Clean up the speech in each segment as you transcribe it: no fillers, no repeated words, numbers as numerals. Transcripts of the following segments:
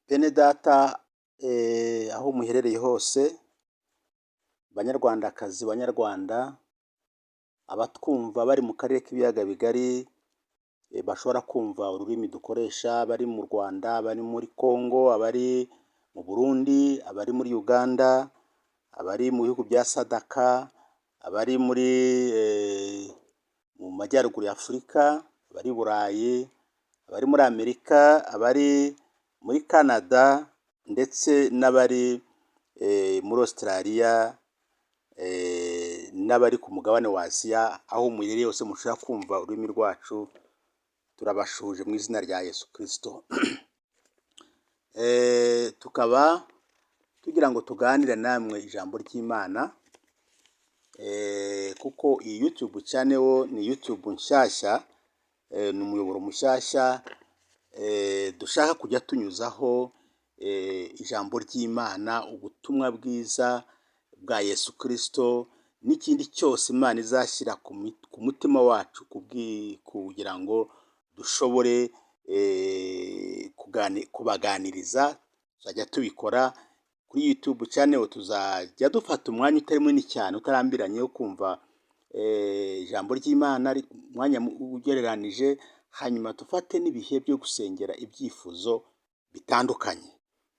Bene data aho muherereye hose, banyarwandakazi, banyarwanda, abatwumva bari mu karere k'ibiyaga bigari bashobora kumva ururimi dukoresha, bari mu Rwanda, abari muri Congo, abari mu Burundi, abari muri Uganda, abari mu bihugu bya SADC, abari muri mu majyaruguru ya Afurika, abari i Burayi, abari muri Amerika, abari muri Canada ndetse n'abari muri Australia n'abari ku mugabane wa Aziya, aho muherereye hose mushobora kumva ururimi rwacu, turabasuhuje mu izina rya Yesu Kristo. Tukaba tugira ngo tuganire namwe ijambo ry'Imana, kuko iyi YouTube channel ni YouTube nshyashya, ni umuyoboro mushyashya dushaka kujya tunyuzaho ijambo ry'Imana, ubutumwa bwiza bwa Yesu Kristo n'ikindi cyose Imana izashyira ku mutima wacu kugira ngo dushobore kubaganiriza, tuzajya tubikora kuri YouTube channel. Tuzajya dufata umwanya utari munini cyane, utarambiranye, wo kumva ijambo ry'Imana, umwanya ugereranije, hanyuma dufate n'ibihe byo gusengera ibyifuzo bitandukanye.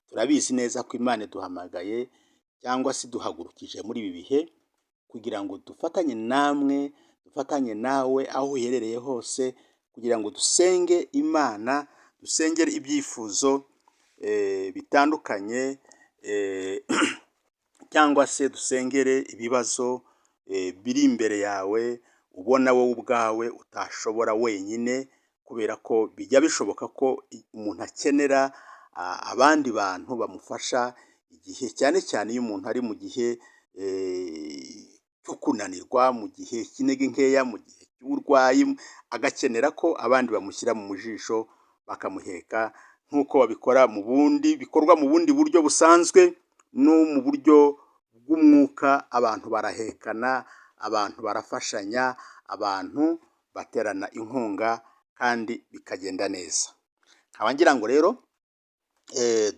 Turabizi neza ko Imana iduhamagaye cyangwa se iduhagurukije muri ibi bihe kugira ngo dufatanye namwe, dufatanye nawe aho uherereye hose, kugira ngo dusenge Imana, dusengere ibyifuzo bitandukanye cyangwa se dusengere ibibazo biri imbere yawe ubona wowe ubwawe utashobora wenyine, kubera ko bijya bishoboka ko umuntu akenera abandi bantu bamufasha igihe, cyane cyane iyo umuntu ari mu gihe cyo kunanirwa, mu gihe cy'intege nkeya, mu gihe cy'uburwayi, agakenera ko abandi bamushyira mu jisho bakamuheka, nk'uko babikora mu bundi bikorwa mu bundi buryo busanzwe no mu buryo bw'umwuka. Abantu barahekana, abantu barafashanya, abantu baterana inkunga kandi bikagenda neza. Nkaba ngira ngo rero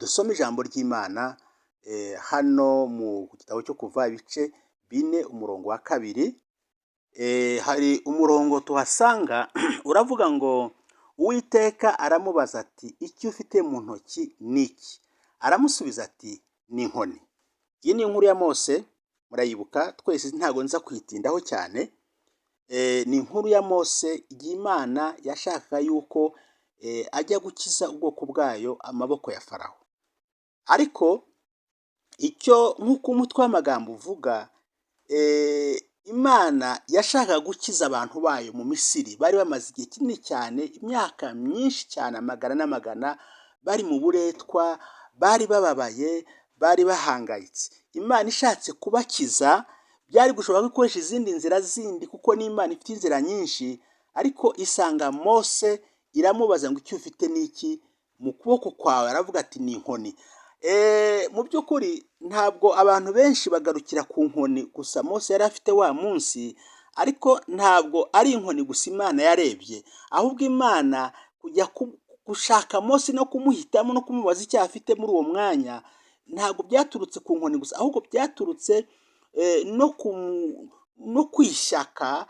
dusome ijambo ry'Imana hano mu gitabo cyo Kuva, ibice 4, umurongo wa 2. Hari umurongo tuhasanga uravuga ngo: "Uwiteka aramubaza ati: 'Icyo ufite mu ntoki ni iki?' Aramusubiza ati: 'Ni inkoni.'" Iyi ni inkuru ya Mose, murayibuka twese, ntabwo nza kuyitindaho cyane. Ni inkuru ya Mose igihe Imana yashakaga yuko ajya gukiza ubwoko bwayo amaboko ya Farawo. Ariko icyo, nk'uko umutwe w'amagambo uvuga, Imana yashakaga gukiza abantu bayo mu Misiri. Bari bamaze igihe kinini cyane, imyaka myinshi cyane, amagana n'amagana, bari mu buretwa, bari bababaye, bari bahangayitse. Imana ishatse kubakiza byari gushobora gukoresha izindi nzira zindi, kuko n'Imana ifite inzira nyinshi, ariko isanga Mose iramubaza ngo: "Icyo ufite ni iki mu kuboko kwawe?" Aravuga ati: "Ni inkoni." Mu by'ukuri ntabwo abantu benshi bagarukira ku nkoni gusa Mose yari afite wa munsi, ariko ntabwo ari inkoni gusa Imana yarebye, ahubwo Imana kujya gushaka Mose no kumuhitamo no kumubaza icyo afite muri uwo mwanya, ntabwo byaturutse ku nkoni gusa, ahubwo byaturutse no ku ishyaka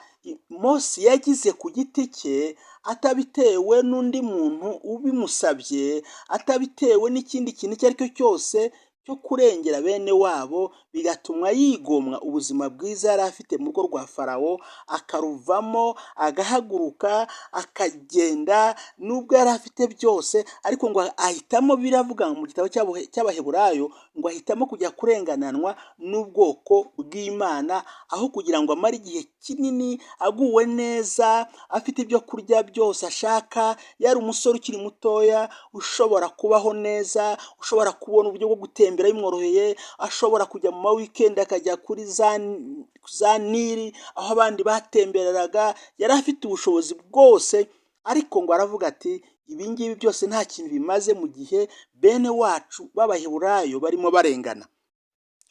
Mose yagize ku giti cye, atabitewe n'undi muntu ubimusabye, atabitewe n'ikindi kintu icyo ari cyo cyose, cyo kurengera bene wabo, bigatuma yigomwa ubuzima bwiza yari afite mu rugo rwa Farawo, akaruvamo, agahaguruka, akagenda, nubwo yari afite byose. Ariko ngo ahitamo, biravuga mu gitabo cy'Abaheburayo ngo ahitamo kujya kurengananwa n'ubwoko bw'Imana aho kugira ngo amare igihe kinini aguwe neza, afite ibyo kurya byose ashaka, yari umusore ukiri mutoya ushobora kubaho neza, ushobora kubona uburyo bwo gutembera bimworoheye, ashobora kujya mu ma weekend akajya kuri za Nili aho abandi batembereraga, yari afite ubushobozi bwose. Ariko ngo aravuga ati: "Ibi ngibi byose nta kintu bimaze mu gihe bene wacu b'Abaheburayo barimo barengana."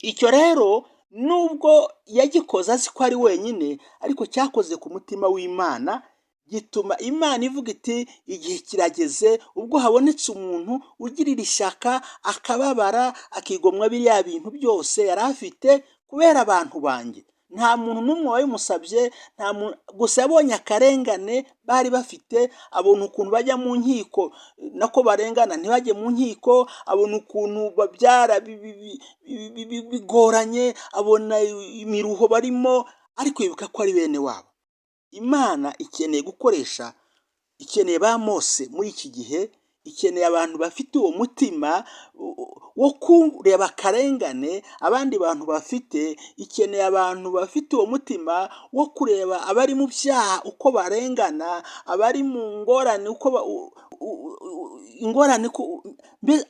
Icyo rero, nubwo yagikoze azi ko ari wenyine, ariko cyakoze ku mutima w'Imana, gituma Imana ivuga iti igihe kirageze ubwo habonetse umuntu ugirira ishyaka, akababara, akigomwa biriya bintu byose yari afite kubera abantu banjye. Nta muntu n'umwe wabimusabye, nta muntu, gusa yabonye akarengane bari bafite, abona ukuntu bajya mu nkiko, nako barengana ntibajye mu nkiko, abona ukuntu babyara bigoranye, abona imiruho barimo, ariko yibuka ko ari bene wabo. Imana ikeneye gukoresha, ikeneye ba Mose muri iki gihe, ikeneye abantu bafite uwo mutima wo kureba akarengane abandi bantu bafite, ikeneye abantu bafite uwo mutima wo kureba abari mu byaha uko barengana, abari mu ngorane uko ingorane,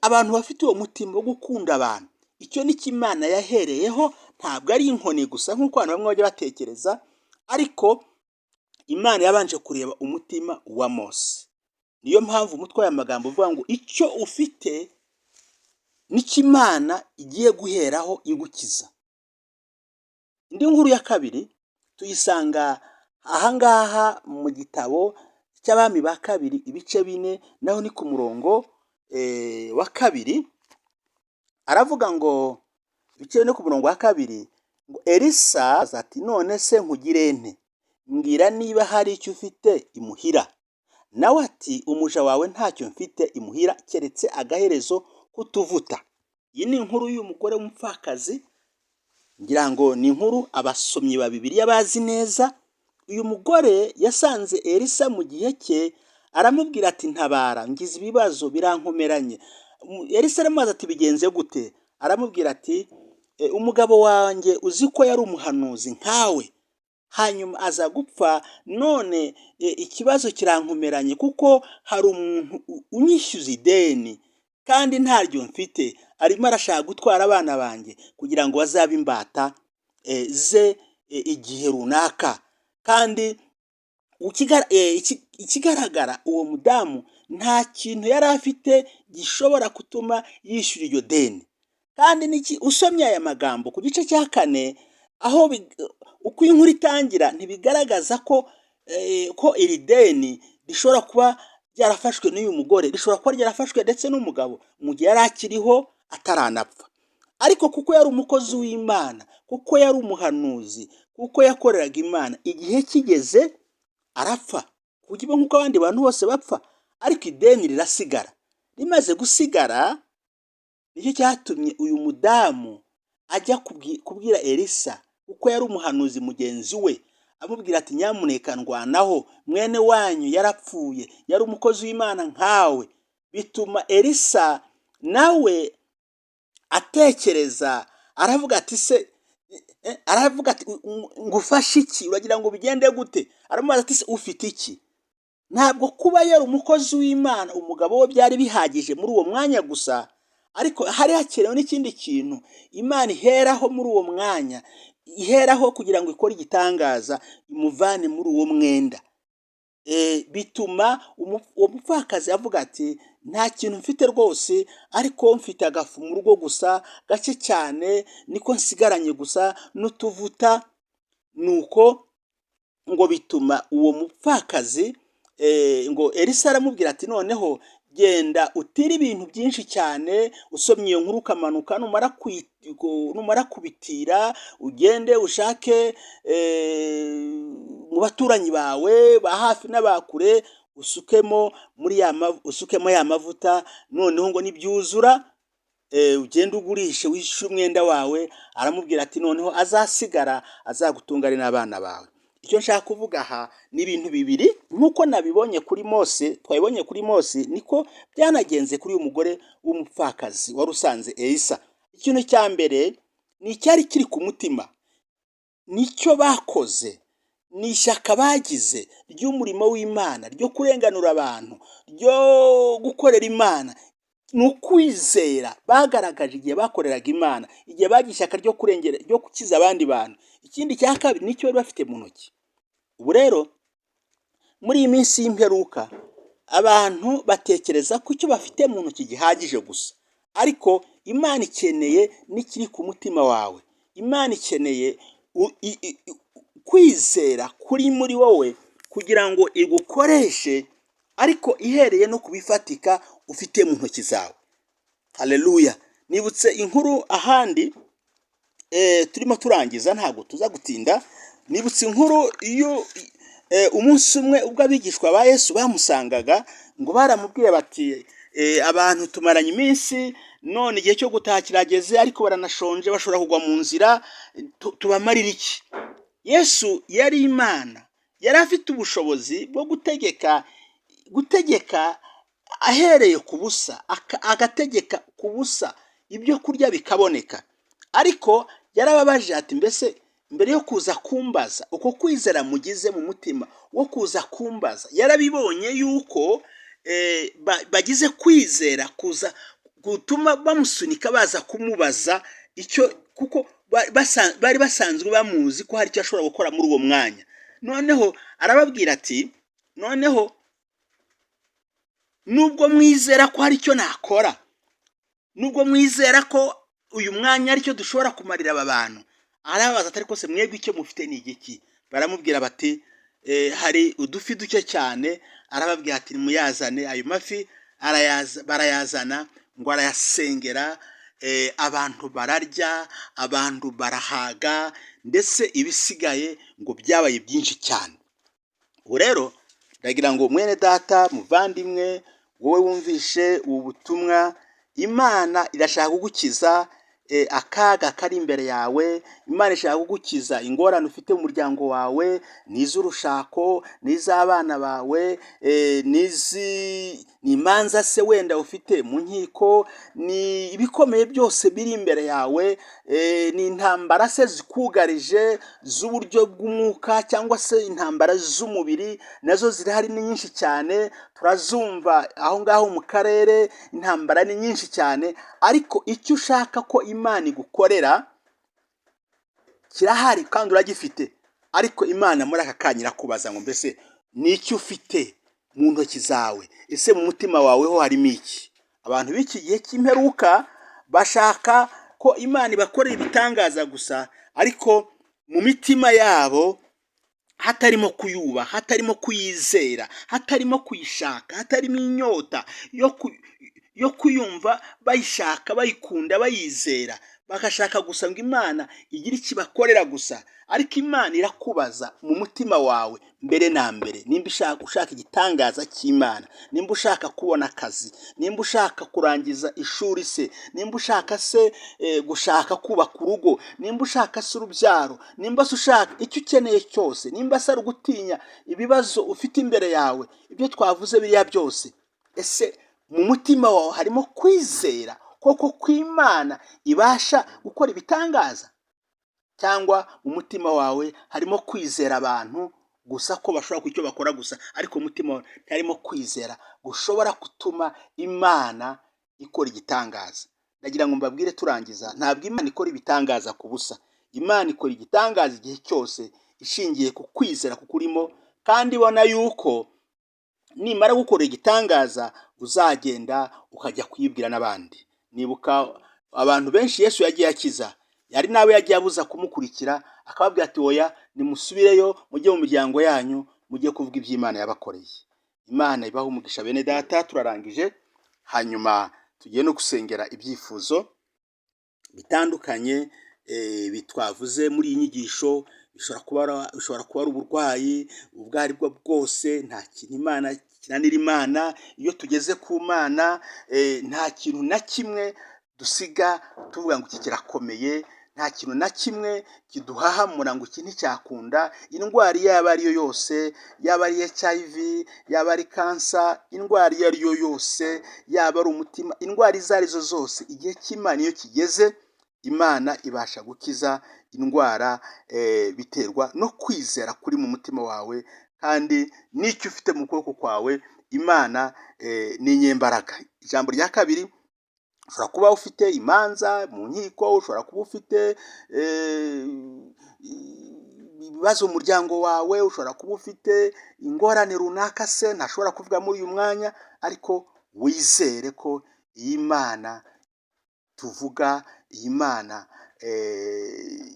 abantu bafite uwo mutima wo gukunda abantu. Icyo ni cyo Imana yahereyeho, ntabwo ari inkoni gusa nk'uko abantu bamwe bajya batekereza, ariko Imana yabanje kureba umutima wa Mose. Niyo mpamvu umutwe w'aya magambo uvuga ngo icyo ufite nicyo Imana igiye guheraho igukiza. Indi nkuru ya kabiri tuyisanga ahangaha mu gitabo cy'Abami ba Kabiri ibice 4, naho ni ku murongo wa 2, aravuga ngo ibice 4 ku murongo wa 2, ngo Elisa ati none se nkugire nte? Mbwira niba hari icyo ufite imuhira. Nawe ati umuja wawe ntacyo mfite imuhira keretse agaherezo k'utuvuta. Iyi ni inkuru y'uyu mugore w'umupfakazi, ngira ngo ni inkuru abasomyi ba Bibiliya bazi neza. Uyu mugore yasanze Elisa mu gihe cye, aramubwira ati ntabara, ngize ibibazo birankomeranye. Elisa aramubaza ati bigenze gute? Aramubwira ati umugabo wanjye uzi ko yari umuhanuzi nkawe, hanyuma aza gupfa, none ikibazo kirankomeranye kuko hari umuntu unyishyuza ideni kandi ntaryo mfite, arimo arashaka gutwara abana banjye kugira ngo bazabe imbata ze igihe runaka. Kandi ikigaragara uwo mudamu nta kintu yari afite gishobora gutuma yishyura iryo deni. Kandi n'iki, usomye aya magambo ku gice cya 4, aho uko inkuru itangira ntibigaragaza ko iri deni rishobora kuba ryarafashwe n'uyu mugore, rishobora kuba ryarafashwe ndetse n'umugabo mu gihe yari akiriho ataranapfa. Ariko kuko yari umukozi w'Imana, kuko yari umuhanuzi, kuko yakoreraga Imana, igihe kigeze arapfa nk'uko abandi bantu bose bapfa, ariko ideni rirasigara. Rimaze gusigara, nicyo cyatumye uyu mudamu ajya kubwira Elisa, kuko yari umuhanuzi mugenzi we, amubwira ati nyamuneka ndwanaho, mwene wanyu yarapfuye, yari umukozi w'Imana nkawe. Bituma Elisa nawe atekereza, aravuga ati se, aravuga ati ngufashe iki? Uragira ngo bigende gute? Aramubaza ati se ufite iki? Ntabwo kuba yari umukozi w'Imana umugabo we byari bihagije muri uwo mwanya gusa, ariko hari hakenewe n'ikindi kintu Imana iheraho muri uwo mwanya, iheraho kugira ngo ikore igitangaza imuvane muri uwo mwenda. Bituma uwo mupfakazi avuga ati nta kintu mfite rwose, ariko mfite agafu mu rugo gusa gake cyane, niko nsigaranye gusa n'utuvuta. Nuko ngo bituma uwo mupfakazi ngo Elisa aramubwira ati noneho genda utire ibintu byinshi cyane. Usomye iyo nkuru ukamanuka, numara kubitira ugende ushake mu baturanyi bawe ba hafi n'abakure, usukemo muri ya usukemo ya mavuta, noneho ngo nibyuzura ugende ugurishe wishyure umwenda wawe. Aramubwira ati noneho azasigara azagutungane n'abana bawe. Icyo nshaka kuvuga aha ni ibintu bibiri, nk'uko nabibonye kuri Mose, twabibonye kuri Mose, niko byanagenze kuri uyu mugore w'umupfakazi wari usanze Elisa. Ikintu cya mbere ni icyari kiri ku mutima, nicyo bakoze, ni ishyaka bagize ry'umurimo w'Imana, ryo kurenganura abantu, ryo gukorera Imana. Ni ukwizera bagaragaje igihe bakoreraga Imana, igihe bagize ishyaka ryo kurengera, ryo gukiza abandi bantu. Ikindi cya kabiri nicyo bari bafite mu ntoki. Ubu rero muri iyi minsi y'imperuka abantu batekereza ko icyo bafite mu ntoki gihagije gusa, ariko Imana ikeneye n'ikiri ku mutima wawe. Imana ikeneye kwizera kuri muri wowe kugira ngo igukoreshe, ariko ihereye no ku bifatika ufite mu ntoki zawe. Haleluya! Nibutse inkuru ahandi, turimo turangiza, ntabwo tuza gutinda. Nibutse inkuru iyo umunsi umwe ubwo abigishwa ba Yesu bamusangaga, ngo baramubwiye bati: "Abantu tumaranye iminsi, none igihe cyo gutaha kirageze, ariko baranashonje, bashobora kugwa mu nzira, tubamarire iki?" Yesu yari Imana, yari afite ubushobozi bwo gutegeka ahereye ku busa, agategeka ku busa ibyo kurya bikaboneka. Ariko yarababaje ati: "Mbese mbere yo kuza kumbaza, uko kwizera mugize mu mutima wo kuza kumbaza?" Yarabibonye yuko bagize kwizera kuza gutuma bamusunika baza kumubaza icyo, kuko bari basanzwe bamuzi ko hari icyo ashobora gukora muri uwo mwanya. Noneho arababwira ati: "Noneho nubwo mwizera ko hari icyo nakora, nubwo mwizera ko uyu mwanya aricyo dushobora kumarira aba bantu," arababaza ati: "Ariko se mwebwe icyo mufite ni igiki?" Baramubwira bati: "Hari udufi duke cyane." Arababwira ati: "Muyazane ayo mafi." Barayazana, ngo arayasengera, abantu bararya, abantu barahaga, ndetse ibisigaye ngo byabaye byinshi cyane. Ubu rero ndagira ngo mwene data, muvandimwe, wowe wumvishe ubu butumwa, Imana irashaka kugukiza akaga kari imbere yawe. Imana ishaka kugukiza ingorane ufite mu muryango wawe, n'iz'urushako, n'iz'abana bawe, ni imanza se wenda ufite mu nkiko, ni ibikomeye byose biri imbere yawe, ni intambara se zikugarije z'uburyo bw'umwuka cyangwa se intambara z'umubiri, nazo zirahari, ni nyinshi cyane, turazumva aho ngaho mu karere, intambara ni nyinshi cyane. Ariko icyo ushaka ko Imana igukorera kirahari kandi uragifite. Ariko Imana muri aka kanya irakubaza ngo: "Mbese ni icyo ufite mu ntoki zawe? Ese mu mutima wawe ho harimo iki?" Abantu b'iki gihe cy'imperuka bashaka ko Imana ibakorera ibitangaza gusa, ariko mu mitima yabo hatarimo kuyubaha, hatarimo kuyizera, hatarimo kuyishaka, hatarimo inyota yo kuyumva, bayishaka, bayikunda, bayizera, bagashaka gusa ngo Imana igire icyo ibakorera gusa. Ariko Imana irakubaza mu mutima wawe mbere na mbere, nimba ushaka igitangaza cy'Imana, nimba ushaka kubona akazi, nimba ushaka kurangiza ishuri se, nimba ushaka se gushaka kubaka urugo, nimba ushaka se urubyaro, nimba se ushaka icyo ukeneye cyose, nimba se ari ugutinya ibibazo ufite imbere yawe, ibyo twavuze biriya byose, ese mu mutima wawe harimo kwizera koko kw'Imana ibasha gukora ibitangaza, cyangwa mu mutima wawe harimo kwizera abantu gusa ko bashobora kugira icyo bakora gusa, ariko mu mutima wawe ntiharimo kwizera gushobora gutuma Imana ikora igitangaza? Ndagira ngo mbabwire turangiza, ntabwo Imana ikora ibitangaza ku busa. Imana ikora igitangaza igihe cyose ishingiye ku kwizera kukurimo, kandi ibona yuko nimara gukora igitangaza uzagenda ukajya kuyibwira n'abandi. Nibuka abantu benshi Yesu yagiye akiza, yari nawe yagiye abuza kumukurikira, akababwira ati: "Oya, nimusubireyo, mujye mu miryango yanyu, mujye kuvuga iby'Imana yabakoreye." Imana ibahe umugisha, bene data. Turarangije, hanyuma tugiye no gusengera ibyifuzo bitandukanye twavuze muri iyi nyigisho. Bishobora kuba ari uburwayi ubwo ari bwo bwose, nta kintu Imana kinanira Imana. Iyo tugeze ku Mana, nta kintu na kimwe dusiga tuvuga ngo iki kirakomeye, nta kintu na kimwe kiduhahamura ngo iki nticyakunda. Indwara iyo yaba ariyo yose, yaba ari HIV, yaba ari kansa, indwara iyo ari yo yose, yaba ari umutima, indwara izo arizo zose, igihe cy'Imana iyo kigeze, Imana ibasha gukiza indwara. Biterwa no kwizera kuri mu mutima wawe kandi n'icyo ufite mu kuboko kwawe. Imana ni inyembaraga. Ijambo rya kabiri, ushobora kuba ufite imanza mu nkiko, ushobora kuba ufite ibibazo mu muryango wawe, ushobora kuba ufite ingorane runaka se ntashobora kuvuga muri uyu mwanya, ariko wizere ko iyi Mana tuvuga, iyi Mana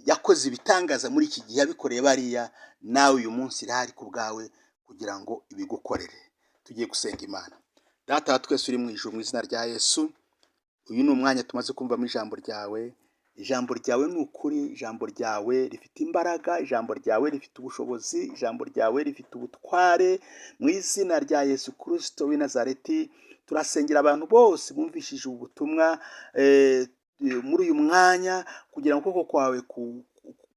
yakoze ibitangaza muri iki gihe, yabikoreye bariya, nawe uyu munsi irahari ku bwawe. kugira ngo ibigukorere. Tugiye gusenga Imana. Data wa twese uri mu ijuru, mu izina rya Yesu, uyu ni umwanya tumaze kumvamo ijambo ryawe. Ijambo ryawe ni ukuri, ijambo ryawe rifite imbaraga, ijambo ryawe rifite ubushobozi, ijambo ryawe rifite ubutware. Mu izina rya Yesu Kirisito w'i Nazareti, turasengera abantu bose bumvishije ubu butumwa muri uyu mwanya, kugira ngo ukuboko kwawe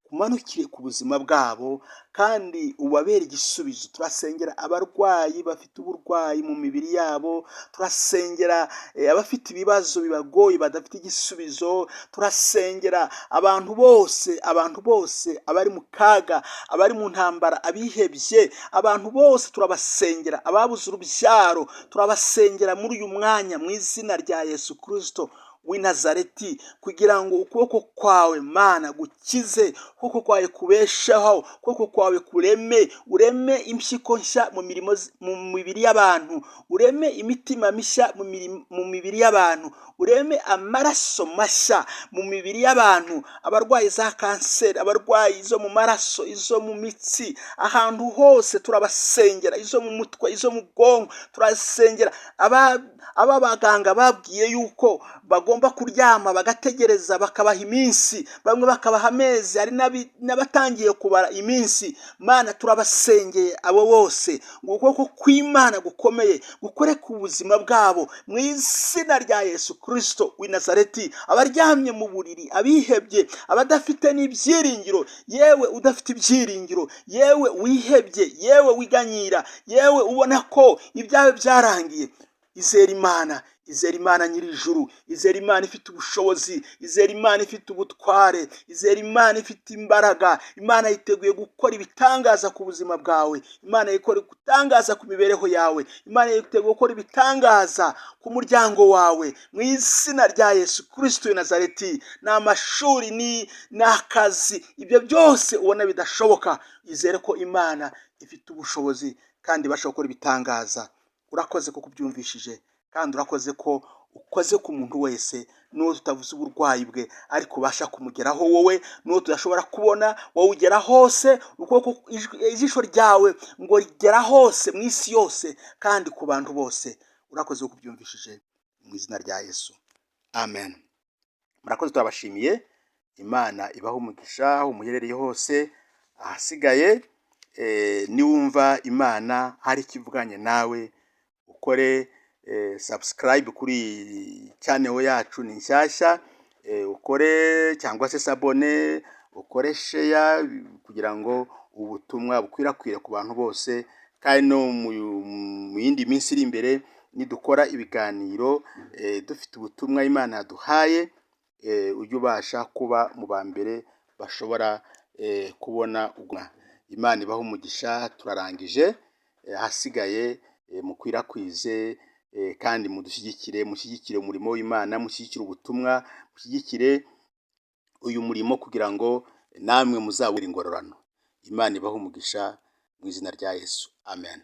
kumanukire ku buzima bwabo kandi ubabere igisubizo. Turasengera abarwayi bafite uburwayi mu mibiri yabo, turasengera abafite ibibazo bibagoye badafite igisubizo, turasengera abantu bose, abantu bose abari mu kaga, abari mu ntambara, abihebye, abantu bose turabasengera, ababuze urubyaro turabasengera muri uyu mwanya mu izina rya Yesu Kirisito w'i Nazareti, kugira ngo ukuboko kwawe Mana gukize, ukuboko kwawe kubesheho, ukuboko kwawe kureme, ureme impyiko nshya mu mirimo mu mibiri y'abantu, ureme imitima mishya mu mibiri y'abantu, ureme amaraso mashya mu mibiri y'abantu, abarwayi za kanseri, abarwayi izo mu maraso, izo mu mitsi, ahantu hose turabasengera, izo mu mutwe, izo mu bwonko, turasengera aba baganga babwiye yuko bagomba kuryama bagategereza, bakabaha iminsi, bamwe bakabaha amezi, hari n'abatangiye kubara iminsi. Mana, turabasengeye abo bose ngo ukuboko kw'Imana gukomeye gukore ku buzima bwabo mu izina rya Yesu Kirisito w'i Nazareti. Abaryamye mu buriri, abihebye, abadafite n'ibyiringiro, yewe udafite ibyiringiro, yewe wihebye, yewe wiganyira, yewe ubona ko ibyawe byarangiye, izera Imana, izera Imana nyir'ijuru, izera Imana ifite ubushobozi, izera Imana ifite ubutware, izera Imana ifite imbaraga. Imana yiteguye gukora ibitangaza ku buzima bwawe, Imana yiteguye gutangaza ku mibereho yawe, Imana yiteguye gukora ibitangaza ku muryango wawe mu izina rya Yesu Kirisito w'i Nazareti. Ni amashuri, ni akazi, ibyo byose ubona bidashoboka, izere ko Imana ifite ubushobozi kandi ibasha gukora ibitangaza. Urakoze ko kubyumvishije, kandi urakoze ko ukoze ku muntu wese, n'uwo tutavuze uburwayi bwe ariko ubasha kumugeraho wowe, n'uwo tudashobora kubona wowe ugera hose, ukuboko ijisho ryawe ngo rigera hose mu isi yose kandi ku bantu bose. Urakoze ko kubyumvishije mu izina rya Yesu, amen. Murakoze, turabashimiye. Imana ibahe umugisha aho muherereye hose. Ahasigaye niwumva Imana hari icyo ivuganye nawe, ukore subscribe kuri channel yacu, ni nshyashya, ukore cyangwa se s'abonner, ukore share kugira ngo ubutumwa bukwirakwire ku bantu bose, kandi no mu yindi minsi iri imbere nidukora ibiganiro dufite ubutumwa Imana yaduhaye, ujye ubasha kuba mu ba mbere bashobora kubona. Imana ibahe umugisha. Turarangije, ahasigaye mukwirakwize kandi mudushyigikire, mushyigikire umurimo w'Imana, mushyigikire ubutumwa, mushyigikire uyu murimo kugira ngo namwe muzabone ingororano. Imana ibahe umugisha mu izina rya Yesu, amen.